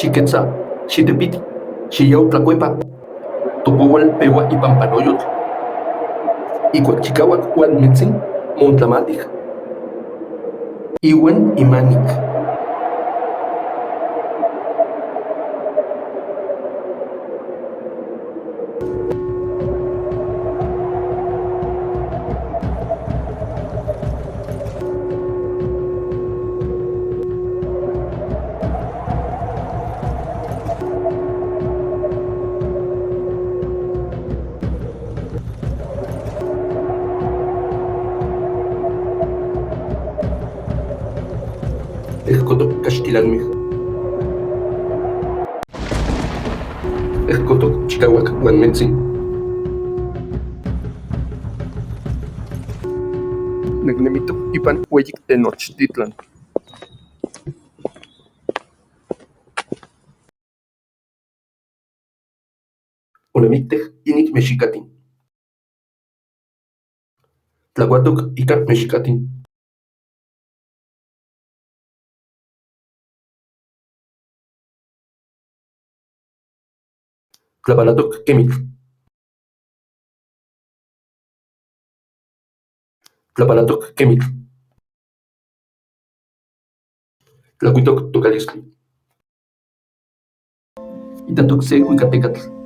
Xiquetza, xitepiti, xiyau tlacuepa. Topohual peua ipampa noyotl. Ihcuac chicahuac uan metzin moontlamatij. Iuan imanic. Ehcotoc caxtilanmej. Ehcotoc chicahuac uan metzin. Necnemitoc ipan ueyic Tenochtitlan. Onemictij inic mexicatin. Tlacuatoc ica mexicatin. Tlapanatoc quemitl. Tlapanatoc quemitl. Tlacuitoc tocalistli. Itatoc se cuicatecatl.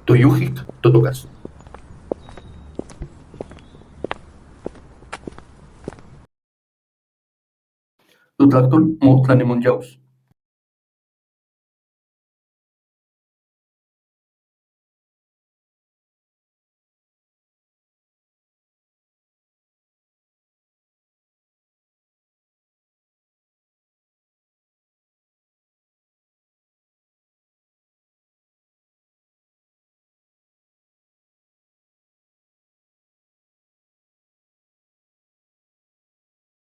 Toyujic totocas. Totlactol motlanemonyaus.